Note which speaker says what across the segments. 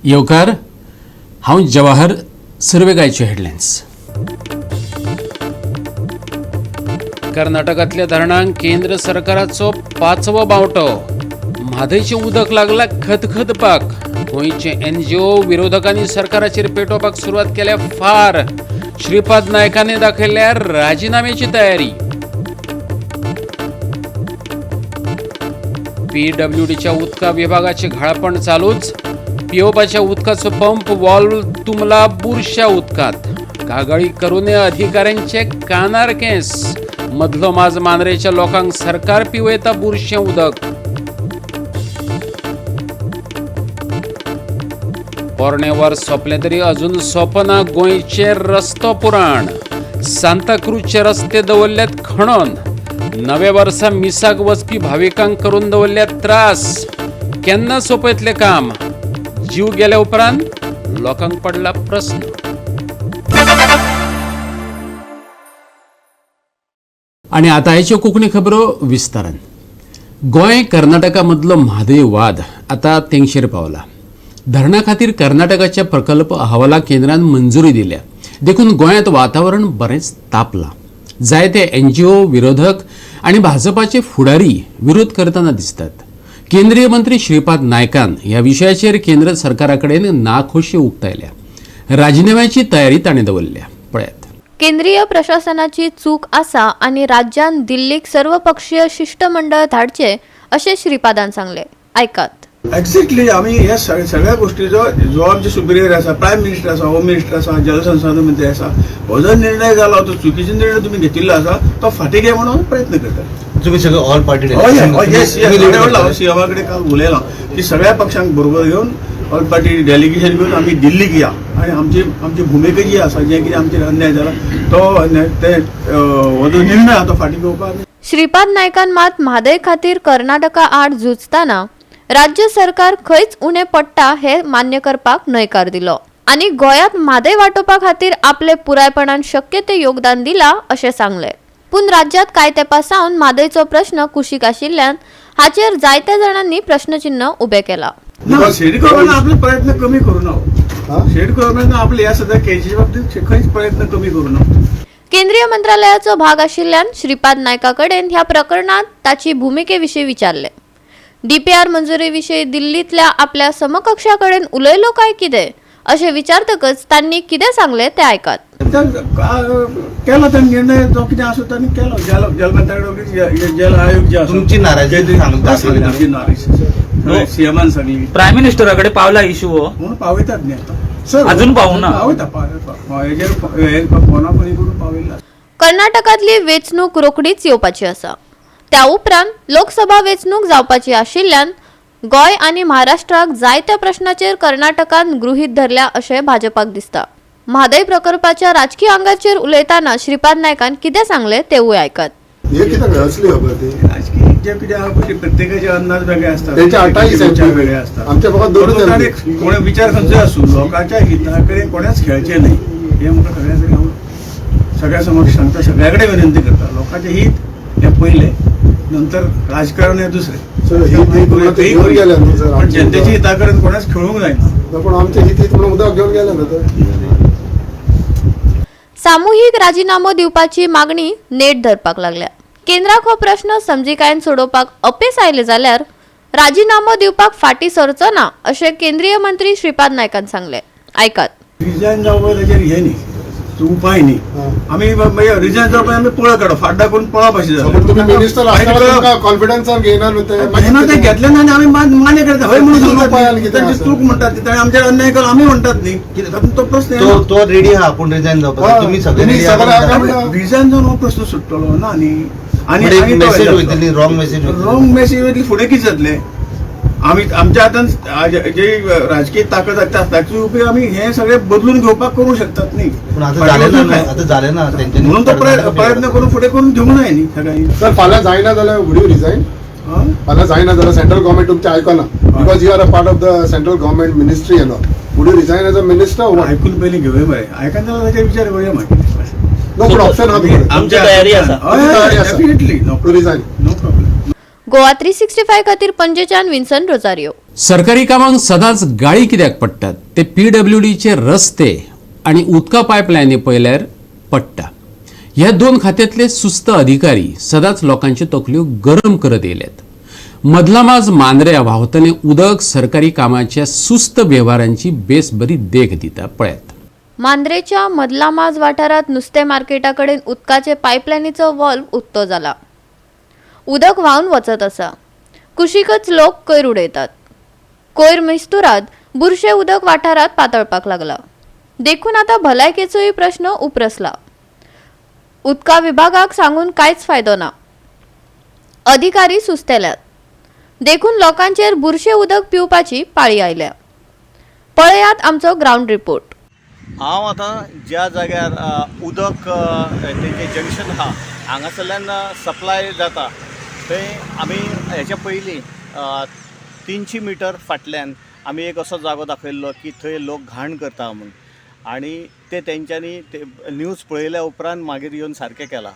Speaker 1: येवकार, हांव जवाहर. सुरवेक हेडलायन्स. कर्नाटकांतल्या धरणांक केंद्र सरकाराचो पांचवो बावटो. म्हादयचें उदक लागला खतखतपाक. गोंयचे एनजीओ विरोधकांनी सरकाराचेर पेटोवपाक सुरवात केल्या फार. श्रीपाद नायकांनी दाखयल्या राजिनाम्याची तयारी. पीडब्ल्यूडीच्या उदका विभागाचे घाळपण चालूच. पिवपाच्या उदकाचो पंप वॉल्व तुंबला बुरश्या उदकात. कागाळी करूनय अधिकाऱ्यांचे कानार केंस. मदलो माज मांद्रेच्या लोकांक सरकार पिवयता बुरशें उदक. पोरणें वर्स सोंपलें तरी अजून सोंपना गोंयचें रस्तो पुराण. सांताक्रूजचे रस्ते दवरल्यात खणोन. नव्या वर्सा मिसाक वचपी भाविकांक करून दवरल्यात त्रास. केन्ना सोंपयतलें काम? जीव गेल्या उपरांत लोकांक पडला प्रस्न. आणि आता ह्याच्यो कोंकणी खबरो विस्तारान. गोंय कर्नाटका मदलो म्हादय वाद आता तेंगशेर पावला. धरणा खातीर कर्नाटकाच्या प्रकल्प अहवाला केंद्रान मंजुरी दिल्या. देखून गोंयांत वातावरण बरेंच तापलां. जायते एनजीओ विरोधक आनी भाजपाचे फुडारी विरोध करतना दिसतात. केंद्रीय मंत्री श्रीपाद नायकान ह्या विशयाचेर केंद्र सरकारा कडेन नाखोशी उक्तायल्या. राजिनाम्याची तयारी ताणें दवरल्या. पळयात.
Speaker 2: केंद्रीय प्रशासनाची चूक आसा आनी राज्यान दिल्लीक सर्वपक्षीय शिश्टमंडळ धाडचे अशें श्रीपादान सांगले. आयकात.
Speaker 3: एक्झॅक्टली आमी ह्या सगळ्या गोष्टीचो जो आमचे सुपिरियर आसा, प्रायम मिनिस्टर आसा, होम मिनिस्टर आसा, जलसंसाधन मंत्री आसा, हो जो निर्णय जाला तो चुकीचो निर्णय तुमी घेतिल्लो आसा तो फाटीं घे म्हणून प्रयत्न करता.
Speaker 4: तुम्ही सगळे ऑल पार्टी
Speaker 3: हय, येस येस, हांव सीएमा कडेन काल उलयलां की सगळ्या पक्षांक बरोबर घेवन ऑल पार्टी डेलिगेशन घेवन आमी दिल्लीक या आनी आमची आमची भुमिका जी आसा, जें कितें आमचेर अन्याय जाला तो अन्याय ते हो जो निर्णय आसा तो फाटीं घेवपाक.
Speaker 2: श्रीपाद नायकान मात म्हादय खातीर कर्नाटका आड झुजतना राज्य सरकार खंयच उणें पडटा हे मान्य करपाक न्हयकार दिलो आनी गोंयांत म्हादय वाटोवपा खातीर आपले पुरायपणान शक्य ते योगदान दिला अशें सांगलें. पूण राज्यांत कांय तेंपा सावन म्हादयचो प्रश्न कुशीक आशिल्ल्यान हाचेर जायत्या जाणांनी प्रश्नचिन्ह उबें केलां.
Speaker 3: ना, स्टेट गव्हर्मेंटान आपले प्रयत्न कमी करूं ना. स्टेट गव्हर्मेंटान आपले ह्या सद्या केजीच्या बाबतींत खंयच प्रयत्न कमी करूं ना.
Speaker 2: केंद्रीय मंत्रालयाचो भाग आशिल्ल्यान श्रीपाद नायका कडेन ह्या प्रकरणांत ताची भुमिके विशीं विचारलें. डीपीआर मंजुरी विशीं दिल्लींतल्या आपल्या समकक्षा कडेन उलयलो काय कितें अशें विचारतकच तांणी कितें सांगलें तें आयकात.
Speaker 3: केलो तांणी निर्णय जो कितें आसा तांणी केलो. जल मंत्र्या जल आयोग जे आसा
Speaker 4: तुमची नाराजी सांगता.
Speaker 3: आमची नाराजी सीएमान सांगली.
Speaker 5: प्रायम मिनिस्टरा कडेन पावला इशू हो.
Speaker 3: म्हणून पावयतात न्ही आतां.
Speaker 5: अजून पावूना.
Speaker 3: पावयता, हेजेर फोना फोनी करून पावयला.
Speaker 2: कर्नाटकांतली वेंचणूक रोखडीच येवपाची आसा. त्या उपरांत लोकसभा वेंचणूक जावपाची आशिल्ल्यान गोंय आनी महाराष्ट्राक जायत्या प्रश्नाचेर कर्नाटकान गृहीत धरल्या अशें भाजपाक दिसता. म्हादय प्रकल्पाच्या राजकी आंगाचेर उलयतना श्रीपाद नायकान कितें सांगलें तेवूय आयकात.
Speaker 6: हे कितें असली खबर ती?
Speaker 3: राजकीय जे कितें आहा पळय, प्रत्येकाचे अंदाज वेगळे आसतात,
Speaker 6: तेंचे 28
Speaker 3: विचार वेगळे आसतात.
Speaker 6: आमचे फकत दोनूच
Speaker 3: परंतु
Speaker 6: MP.
Speaker 3: ताणें कोणे विचार खंयचोय आसूं, लोकांच्या हिता कडेन कोणेच खेळचें न्ही हें म्हाका सगळ्या कडेन हांव सगळ्या समक्ष सांगता, सगळ्या कडेन विनंती करता. लोकांचें हित हें पयलें, नंतर राजकारण हें दुसरें.
Speaker 6: सर, हित हित म्हणून ते घेवन गेले न्हू सर.
Speaker 3: पण जनतेच्या हिता कडेन कोणेच खेळूंक जायना.
Speaker 6: पण आमचे हित हित म्हणून उदक घेवन गेले न्हू ते.
Speaker 2: सामुहीक राजिनामो दिवपाची मागणी नेट धरपाक लागल्या. केंद्राक हो प्रश्न समजिकायेन सोडोवपाक अपेस आयलें जाल्यार राजिनामो दिवपाक फाटीं सरचो ना अशें केंद्रीय मंत्री श्रीपाद नायकान सांगलें. आयकात.
Speaker 3: रिजायन जावप ताचेर हें न्ही, उपाय न्ही. आमी मागीर रिजायन जावप आमी पळ काडप, फाड्डा करून पळप अशें
Speaker 6: पण तुम्ही मिनिस्टर आसतना
Speaker 3: जालें.
Speaker 6: तुमकां कॉन्फिडन्सान घेयना न्हू ते.
Speaker 3: घेना, ते घेतले ना आनी आमी मान्य करता हय म्हणून
Speaker 6: तितून उपाय आनी कितें
Speaker 3: तांची
Speaker 6: आसा?
Speaker 3: चूक म्हणटात ती, ताणें आमचेर अन्याय केलो आमी म्हणटात न्ही, तातूंत तो प्रश्न
Speaker 4: तो
Speaker 3: येना.
Speaker 4: तो रेडी आहा पूण रिजायन जावपाक. तुम्ही सगळे
Speaker 6: तुम्ही
Speaker 4: रेडी
Speaker 6: सगळे
Speaker 4: आहा.
Speaker 6: आहा.
Speaker 3: रिजायन जावन हो प्रश्न सुट्टलो ना न्ही. आनी
Speaker 4: मेसेज वयतली, रॉंग मेसेज.
Speaker 3: रॉंग मेसेज वयतली, फुडें कितें जातलें? आमी आमच्या हातान जे राजकीय ताकद आसता ताचो उपयोग आमी हे सगळे बदलून घेवपाक करूंक शकतात न्ही.
Speaker 4: पूण आतां जालें ना न्हू, आतां जालें ना तेंच्यांनी.
Speaker 3: म्हणून तो प्रयत्न करून फुडें करून घेवंक जाय न्ही सगळ्यांनी.
Speaker 6: सर, फाल्यां जायना जाल्यार वूड you resign?
Speaker 3: हय?
Speaker 6: फाल्यां जायना जाल्यार सेंट्रल गव्हर्मेंट तुमचें आयकना, because you are a part of the central government ministry and all, would you resign as a minister?
Speaker 3: आयकून पयलीं घेवया मरे, आयकना जाल्यार ताचेर विचार करुया मागीर.
Speaker 6: नो, पूण ऑप्शन आहा तुमकां.
Speaker 5: आमची तयारी आसा.
Speaker 6: तुमची तयारी आसा.
Speaker 3: Definitely, no.
Speaker 6: To resign.
Speaker 3: No problem.
Speaker 2: Goa 365 खातीर पणजेच्यान विन्सन रोजारियो.
Speaker 1: सरकारी कामांक सदांच गाळी कित्याक पडटात ते पीडब्ल्यूडीचे रस्ते आनी उदका पायपलायनी पळयल्यार पडटा. ह्या दोन खात्यांतले सुस्त अधिकारी सदांच लोकांच्यो तकल्यो गरम करत येयल्यात. मदलामाज मांद्र्या व्हांवतलें उदक सरकारी कामाच्या सुस्त वेव्हारांची बेस बरी देख दिता. पळयात.
Speaker 2: मांद्रेच्या मदलामाज वाठारांत नुस्तें मार्केटा कडेन उदकाचे पायपलायनीचो वॉल्व उक्तो जाला. उदक व्हांवन वचत आसा. कुशीकच लोक कोयर उडयतात. कोयर मिस्तुराद बुरशें उदक वाठारांत पातळपाक लागला. देखून आतां भलायकेचोय प्रश्न उप्रासला. उदका विभागाक सांगून कांयच फायदो ना. अधिकारी सुस्तेल्यात. देखून लोकांचेर बुरशें उदक पिवपाची पाळी आयल्या. पळयात आमचो ग्रावंड रिपोर्ट.
Speaker 7: हांव आतां ज्या जाग्यार उदक तेंचें जंक्शन आहा हांगासरल्यान सप्लाय जाता थंय आमी हेच्या पयलीं 300 मिटर फाटल्यान आमी एक असो जागो दाखयल्लो की थंय लोक घाण करता म्हूण, आनी ते तेंच्यांनी ते न्यूज पळयल्या उपरांत मागीर येवन सारकें केलां.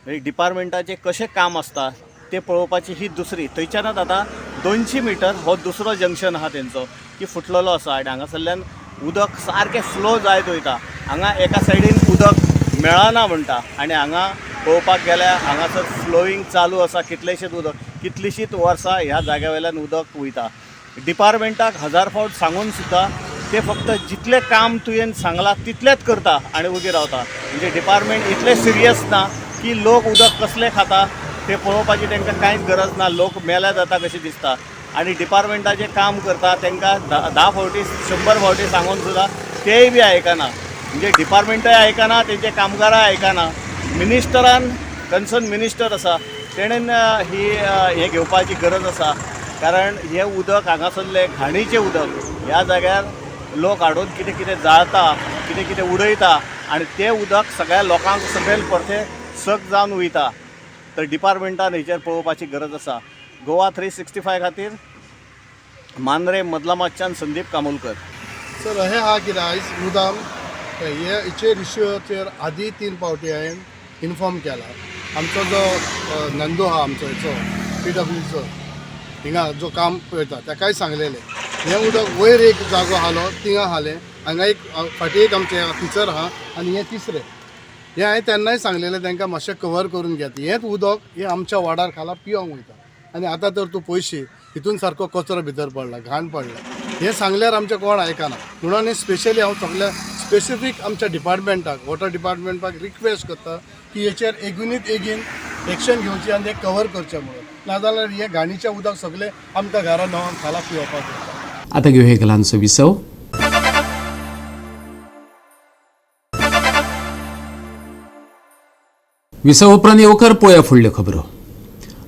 Speaker 7: म्हणजे डिपार्टमेंटाचें कशें काम आसता तें पळोवपाची ही दुसरी. थंयच्यानच आतां 200 मिटर हो दुसरो जंक्शन आहा तेंचो की फुटलेलो आसा आनी हांगासरल्यान उदक सारकें फ्लो जायत वयता. हांगा एका सायडीन उदक मेळना म्हणटा आनी हांगा पळोवपाक गेल्यार हांगासर फ्लोईंग चालू आसा. कितलेशेच उदक, कितलींशींच वर्सां ह्या जाग्या वयल्यान उदक वयता. डिपार्टमेंटाक 1000 फावट सांगून सुद्दां ते फक्त जितलें काम तुवें सांगलां तितलेंच करता आनी उगी रावता. म्हणजे डिपार्टमेंट इतलें सिरियस ना की लोक उदक कसलें खाता तें पळोवपाची तांकां कांयच गरज ना. लोक मेल्या जाता कशें दिसता आनी डिपार्टमेंटाचें काम करता तांकां 10 फावटी 100 फावटी सांगून सुद्दां तेय बी आयकना. म्हणजे डिपार्टमेंटय आयकना, तेंचे कामगाराय आयकना. मिनिस्टरान, कन्सर्न मिनिस्टर आसा तेणेन ही हें घेवपाची गरज आसा, कारण हें उदक हांगासरलें घाणीचें उदक ह्या जाग्यार लोक हाडून कितें कितें जाळता, कितें कितें उडयता आनी तें उदक सगळ्या लोकांक सकयल परतें सक जावन वयता. तर डिपार्टमेंटान हेचेर पळोवपाची गरज आसा. गोवा 365 खातीर मांद्रे मदलामातच्यान संदीप कामोलकर.
Speaker 6: सर, हें आहा कितें आयज मुदाम हे हेचेर इश्यूचेर आदी 3 फावटी हांवें इन्फॉर्म केला. आमचो जो नंदू आहा आमचो हेचो पीडब्ल्यूचो हिंगा जो काम पळयता ताकाय सांगलेलें हें उदक वयर एक जागो आसलो थिंगा आसलें, हांगा एक फाटीं एक आमचें ऑफिसर आहा आनी हें तिसरें. हें हांवें तेन्नाय सांगलेलें तांकां मातशें कवर करून घेत. हेंच उदक हें आमच्या वाडार खाला पिवंक वयता आनी आतां तर तूं पयशी हितून सारको कचरो भितर पडला, घाण पडला. हें सांगल्यार आमचें कोण आयकना. म्हणून स्पेशली हांव सगल्या स्पेसिफीक आमच्या डिपार्टमेंटाक, वॉटर डिपार्टमेंटाक रिक्वेस्ट करता की हेचेर एगुनीत एगीन एक्शन घेवची आनी तें कवर करचें म्हणून. नाजाल्यार हें घाणीचें उदक सगळें आमकां घरा नवान खाला पिवपाक जाता.
Speaker 1: आता घेवया एक ल्हानसो विसव. विसव उपरांत येवकार पळोवया फुडल्यो खबरो.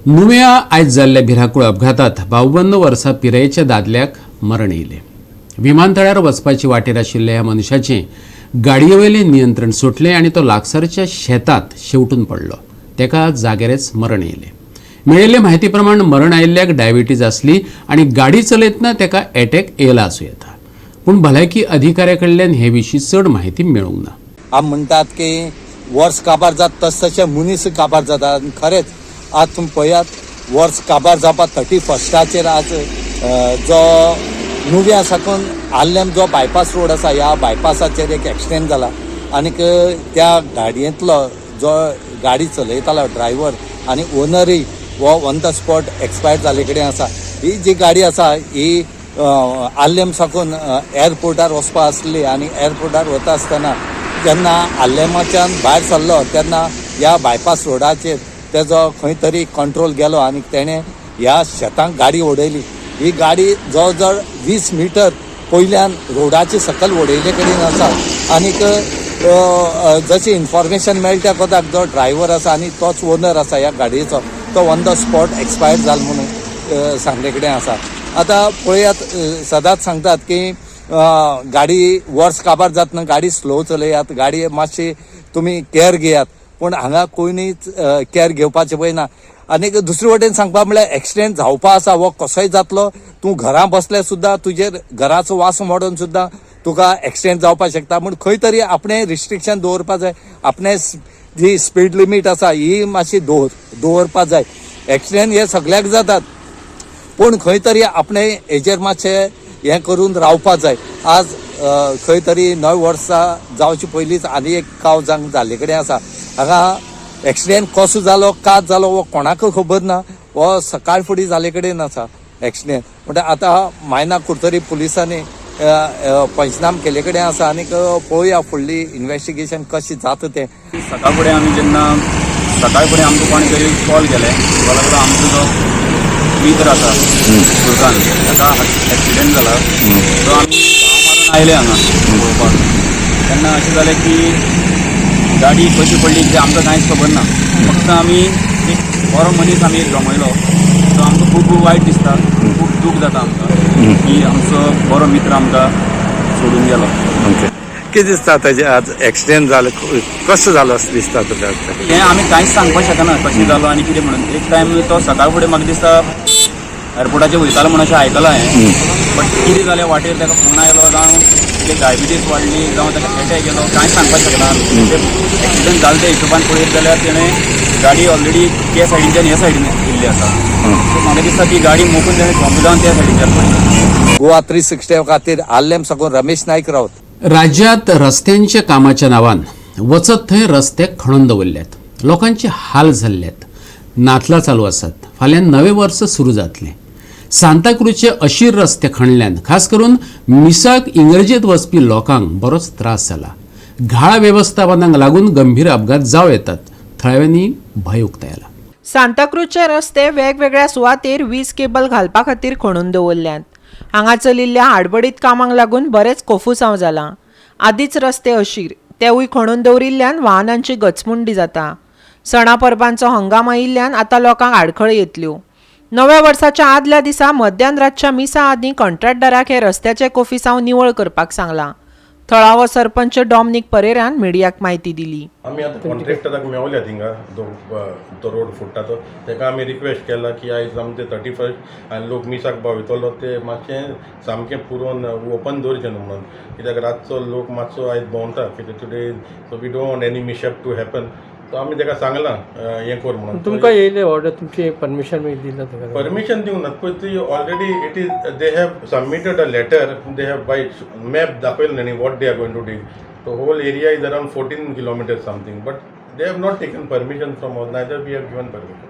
Speaker 1: नुव्या आयज जाल्ल्या भिरांकूळ अपघातात 52 वर्सां पिरायेच्या दादल्याक मरण येयलें. विमानतळार वचपाची वाटेर आशिल्ल्या ह्या मनशाचें गाडयेवयलें नियंत्रण सुटलें आनी तो लागसारच्या शेतांत शेवटून पडलो. ताका जाग्यारच मरण येयलें. मेळिल्ले म्हायती प्रमाण मरण आयिल्ल्याक डायबिटीज आसली आनी गाडी चलयतना ताका एटॅक येयला आसूं येता. पूण भलायकी अधिकाऱ्या कडल्यान हे विशीं चड म्हायती मेळूंक ना.
Speaker 8: आमी म्हणटात की वर्स काबार जात तस तशें मनीस काबार जाता. खरेंच आज तुमी पळयात वर्स काबार जावपाक 31 आज जो नुव्या साकून आर्लेम जो बायपास रोड आसा ह्या बायपासाचेर एक एक्सिडेंट जाला आनीक त्या गाडयेंतलो जो गाडी चलयतालो ड्रायव्हर आनी ओनरय हो ऑन the spot expire जाल्ले कडेन आसा. ही जी गाडी आसा ही आर्लेम साकून एअरपोर्टार वचपा आसली आनी एअरपोर्टार वता आसतना जेन्ना आर्लेमाच्यान भायर सरलो तेन्ना ह्या बायपास रोडाचेर तेजो खंय तरी कंट्रोल गेलो आनी तेणें ह्या शेतांक गाडी उडयली. ही गाडी जवळ जवळ 20 मिटर पयल्यान रोडाचे सकयल उडयले कडेन आसा आनीक जशें इन्फॉर्मेशन मेळटा कोताक जो ड्रायव्हर आसा आनी तोच ओनर आसा ह्या गाडयेचो तो ऑन the spot expire जालो म्हणून सांगले कडेन आसा. आतां पळयात, सदांच सांगतात की गाडी वर्स काबार जातना गाडी स्लो चलयात, गाडी मातशी तुमी केअर घेयात, पूण हांगा कोणीच केअर घेवपाचें पळय ना. आनीक दुसरे वटेन सांगपा म्हणल्यार एक्सिडेंट जावपा आसा, हो कसोय जातलो. तूं घरां बसल्यार सुद्दां तुजेर घराचो वास मोडून सुद्दां तुका एक्सिडेंट जावपाक शकता. म्हूण खंय तरी आपणें रिस्ट्रिक्शन दवरपा जाय, आपणें जी स्पीड लिमीट आसा ही मातशी दवरपा जाय. एक्सिडेंट हे सगळ्याक जातात, पूण खंय तरी आपणें हेजेर मातशें हें करून रावपा जाय. आज खंय तरी नव्या वर्सा जावचे पयलींच आनी एक काव जांग जाल्ले कडेन आसा. हांगा एक्सिडेंट कसो जालो, कात जालो हो कोणाकय खबर ना. हो सकाळ फुडें जाल्ले कडेन आसा एक्सिडेंट. म्हणटा आतां मायना कुडतरी पुलिसांनी पंचनाम केल्ले कडेन आसा आनीक पळोवया फुडली इन्वेस्टिगेशन कशें जाता तें.
Speaker 9: सकाळ फुडें आमी जेन्ना सकाळ फुडें आमकां कोणें तरी कॉल केलें, म्हणपाक लागलो आमचो जो मित्र आसा सुरकान, ताका एक्सिडेंट जाला. सो आमी धांव मारून आयले हांगा पळोवपाक. तेन्ना अशें जालें की गाडी कशी पडली तें आमकां कांयच खबर ना. फक्त आमी एक बरो मनीस आमी एक गमयलो. सो आमकां खूब वायट दिसता, खूब दूख जाता आमकां की आमचो बरो मित्र आमकां सोडून गेलो.
Speaker 8: कितें दिसता ताजें आज एक्सिडेंट जालो, कसो जालो अशें दिसता तुका?
Speaker 9: हें आमी कांयच सांगपाक शकना कशें जालो आनी कितें म्हणून. एक टायम तो सकाळ फुडें म्हाका दिसता एअरपोर्टाचेर वयतालो म्हणून अशें आयकलां हांवें, बट कितें जालें वाटेर ताका फोन आयलो जावं कितें डायबिटीज वाडली जावं ताका एटॅक येयलो, कांयच सांगपाक शकना आमी. ते एक्सिडंट जालें त्या हिशोबान पळयत जाल्यार तेणें गाडी ऑलरेडी त्या सायडीनच्यान ह्या सायडीन येयल्ली आसा. सो म्हाका दिसता ती गाडी मोखून तेणें जम्प जावन त्या सायडीनच्यान पडली.
Speaker 8: गोवा 360 खातीर आर्लेम साकून रमेश नायक रावत.
Speaker 1: राज्यात रस्त्यांच्या कामाच्या नावान वचत थंय रस्ते खणून दवरल्यात, लोकांचे हाल जाल्ल्यात. नातलां चालू आसात, फाल्यां नवें वर्स सुरू जातलें. सांताक्रूजचे अशीर रस्ते खणल्यान खास करून मिसाक इंग्रजेंत वचपी लोकांक बरोच त्रास जाला. घाळ वेवस्थापनाक लागून गंभीर अपघात जावं येतात, थळाव्यांनी भंय उक्तायला.
Speaker 10: सांताक्रूजचे रस्ते वेगवेगळ्या सुवातेर वीज केबल घालपा खातीर खणून दवरल्यात. हांगा चलिल्ल्या आडबडीत कामांक लागून बरेंच कोफुसांव जालां. आदींच रस्ते अशीर, तेवूय खणून दवरिल्ल्यान वाहनांची गचमुंडी जाता. सणा परबांचो हंगाम आयिल्ल्यान आतां लोकांक आडखळी येतल्यो. नव्या वर्साच्या आदल्या दिसा मध्यान रातच्या मिसा आदीं कॉन्ट्रॅक्टदाराक हे रस्त्याचे कोफिसांव निवळ करपाक सांगलां. थळावो सरपंच डॉमनीक परेरान मिडियाक म्हायती दिली.
Speaker 11: आमी आतां कॉन्ट्रॅक्टराक मेवल्या थिंगा, जो तो रोड फुट्टा तो, ताका आमी रिक्वेस्ट केला की आयज आमचे 31 आनी लोक मिसाक पावयतलो, ते मातशें सामकें पुरोवन ओपन दवरचें न्हू म्हणून, कित्याक रातचो लोक मातसो आयज भोंवता, कित्याक today, so we don't want any mishap to happen. So आमी ताका सांगलां हें कर म्हणून.
Speaker 12: तुमकां येयले ऑर्डर, तुमची परमिशन मागीर दिला ताका?
Speaker 11: परमिशन दिवंक ना, पळय ती already it is they have submitted a letter, they have by map दाखयलें न्ही what they are going to dig. The whole area is around 14 kilometer something, but they have not taken permission from us, neither we have given permission.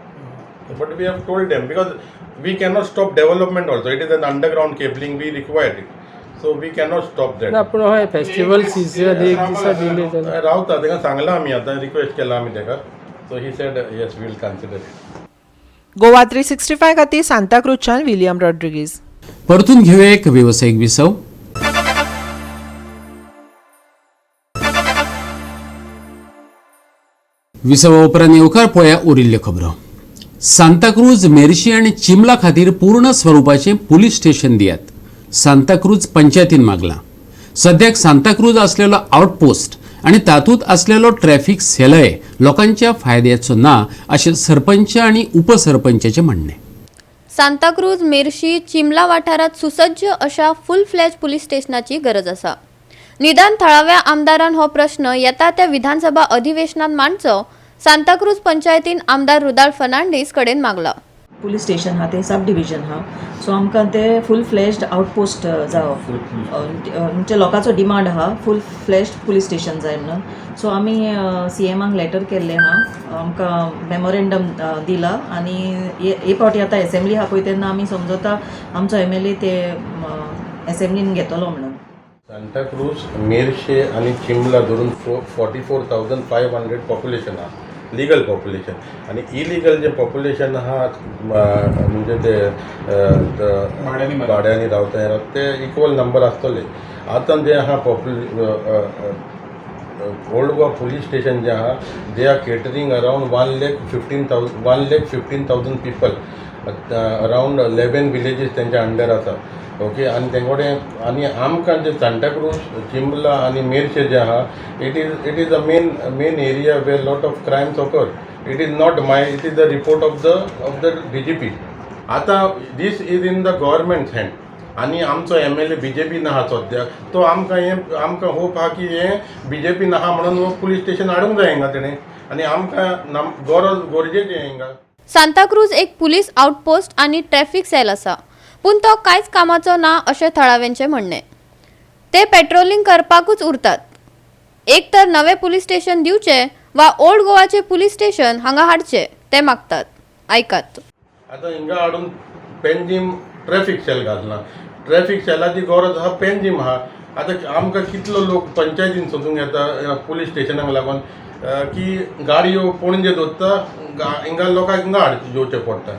Speaker 11: But we have told them because we cannot stop development also. It is an underground cabling, we required it. So we cannot stop that.
Speaker 12: ना, पूण हय, festival season एक दिसा दिले जाल्यार.
Speaker 11: रावता, ताका सांगलां आमी, आतां रिक्वेस्ट केला आमी ताका. So he said yes, we'll consider it.
Speaker 10: Goa 365 खातीर सांताक्रूजच्यान विलियम रॉड्रिगीज.
Speaker 1: परतून घेऊया एक वेवसायीक विसव. विसवा उपरांत येवकार. पळया उरिल्ल्यो खबरो. सांताक्रूज, मेरशी आनी चिमला खातीर पूर्ण स्वरुपाचें पुलीस स्टेशन दियात, सांताक्रूज पंचायतीन मागलां. सद्याक सांताक्रूज असलेलो आउटपोस्ट आनी तातूंत असलेलो ट्रॅफिक सेलय लोकांच्या फायद्याचो ना, अशें सरपंच आनी उपसरपंचाचें म्हणणें.
Speaker 2: सांताक्रूज, मेरशी, चिमला वाठारात सुसज्ज अशा फुल फ्लॅज पुलीस स्टेशनाची गरज आसा. निदान थळाव्या आमदारान हो प्रश्न येता त्या विधानसभा अधिवेशनात मांडचो, सांताक्रूज पंचायतीन आमदार रुदाल फर्नांडीस कडेन मागला.
Speaker 13: पुलीस स्टेशन आहा तें सब डिविजन आहा, सो आमकां ते फूल फ्लॅज्ड आउटपोस्ट जावो, म्हणजे लोकांचो डिमांड आहा, फूल फ्लॅज्ड पुलीस स्टेशन जाय म्हणून. सो आमी सीएमाक लेटर केल्लें आहा, आमकां मेमोरेंडम दिला आनी हे फावटी आतां एसेंब्ली आहा पळय, तेन्ना आमी समजता आमचो एमएलए ते एसेंब्लीन घेतलो म्हणून.
Speaker 11: सांताक्रूज, मेरशे आनी चिमला धरून 44,500 population आहा लिगल पॉप्युलेशन, आनी इलिगल जे पॉप्युलेशन आहा, म्हणजे ते भाड्यांनी रावता हे रावता, ते इक्वल नंबर आसतले. आतां जे आहा ओल्ड गोवा पुलीस स्टेशन जें आहा, they are catering around 1,15,000, 1,15,000 people, around 11 villages तेंच्या अंडर आसा, ओके. आनी तेंचे कडेन आनी आमकां जे सांताक्रूज, चिंबला आनी मेरशे जे आहा, it is a main area where lot of crimes occur. It is not my, it is the report of the DGP. आतां this is in the government hand आनी आमचो एमएलए बीजेपी आहा सद्याक. तो आमकां हें आमकां होप आहा की हें बीजेपी आहा म्हणून पुलीस स्टेशन हाडूंक जाय हिंगा तेणें आनी आमकां गरज गरजेचें हिंगा.
Speaker 2: सांताक्रूज एक पुलीस आउटपोस्ट आनी ट्रॅफिक सेल आसा, पूण तो कांयच कामाचो ना अशें थळाव्यांचें म्हणणें. ते पेट्रोलिंग करपाकूच उरतात. एक तर नवें पुलीस स्टेशन दिवचें वा ओल्ड गोवाचें पुलीस स्टेशन हांगा हाडचें, ते मागतात. आयकात.
Speaker 11: आतां हिंगा हाडून पेंजीम ट्रॅफिक सेल घातला. ट्रॅफिक सेलाची गरज आहा पेंजीम आहा. आतां आमकां कितलो लोक पंचायतीन सोदूंक येता पुलीस स्टेशनाक लागून की गाडयो पणजे दवरता, हिंगा लोकांक हिंगा हाडचें येवचें पडटा.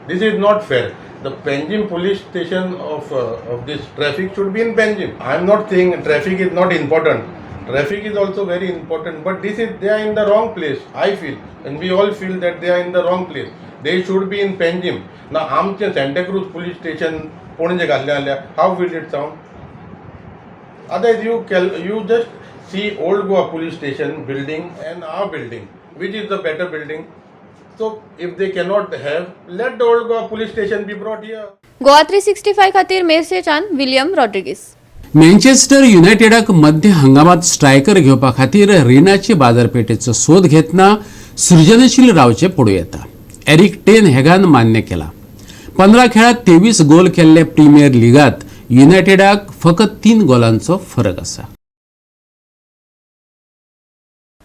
Speaker 11: This is not fair. The Panjim police station of this traffic should be in Panjim. I am not saying traffic is not important. Traffic is also very important, but this is, they are in the wrong place, I feel, and we all feel that they are in the wrong place. They should be in Panjim. ना आमचें Santa Cruz police station Panaji घातलें जाल्यार how will it sound? Otherwise, you just see Old Goa police station building and our building, which is the better building? So if they cannot have, let the Old Goa police station be brought here.
Speaker 2: Goa 365 खातीर मेरशेच्यान William Rodrigues.
Speaker 1: Manchester युनायटेडाक मध्य हंगामात striker घेवपा खातीर रिणाचे बाजारपेठेचो सोद घेतना सृजनशील रावचें पडूं येता, एरिक टेन हेगान मान्य केला. 15 खेळात 23 गोल केल्ले प्रीमियर लिगात युनायटेडाक फकत तीन गोलांचो फरक आसा.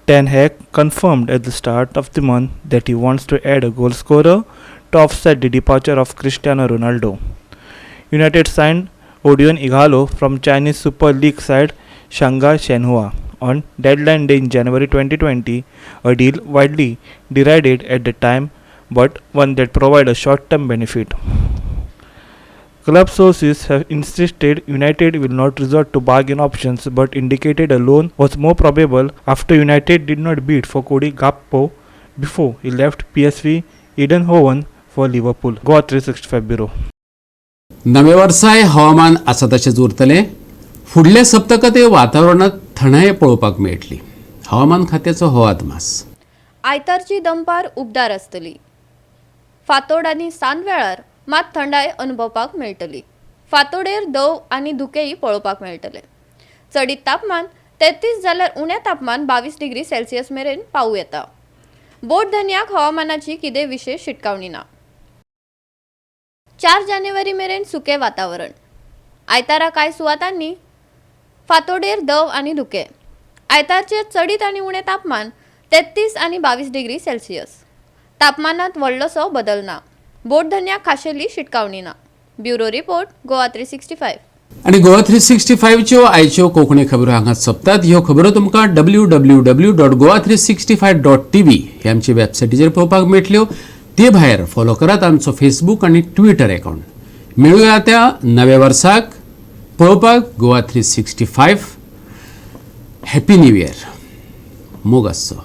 Speaker 14: Ten Hag confirmed at the start of the month that he wants to add a goal scorer to offset the departure of Cristiano Ronaldo. United signed Odion Ighalo from Chinese Super League side Shanghai Shenhua on deadline day in January 2020, a deal widely derided at the time but one that provided a short-term benefit. Club sources have insisted United will not resort to bargain options but indicated a loan was more probable after United did not bid for Cody Gakpo before he left PSV Eindhoven for Liverpool. Goa 365 Bureau.
Speaker 1: नव्या वर्साय हवामान आसा तशेंच उरतलें. फुडल्या सप्तकांत वातावरणांत थंडाय पळोवपाक मेळटली, हवामान खात्याचो हो अदमास.
Speaker 2: आयतारची दनपार उबदार आसतली. फांतोड आनी सांजवेळार मात थंडाय अनुभवपाक मेळटली. फांतोडेर दव आनी धुकेय पळोवपाक मेळटले. चडीत तापमान 33 जाल्यार उणें तापमान 22 डिग्री सेल्सियस मेरेन पावूं येता. बोट धनयाक हवामानाची कितें विशेश शिटकावणी ना. 4 जानेवारी मेरेन सुकें वातावरण. आयतारा कांय सुवातांनी फांतोडेर दव आनी धुकें. आयतारचें चडीत आनी उणें तापमान 33 आनी 22 डिग्री सेल्सियस. तापमानात व्हडलोसो बदल ना. बोट धनयाक खाशेली शिटकावणी ना. Bureau report, Goa 365.
Speaker 1: आनी गोवा 365च्यो आयच्यो कोंकणी खबरो हांगा सोंपतात. ह्यो खबरो तुमकां www.goa365.tv हे आमचे वेबसायटीचेर पळोवपाक मेळटल्यो. ते भायर फॉलो करात आमचो फेसबूक आनी ट्विटर अकाउंट. मेळुया त्या नव्या वर्साक पळोवपाक गोवा 365. Happy new year. मोग आसचो.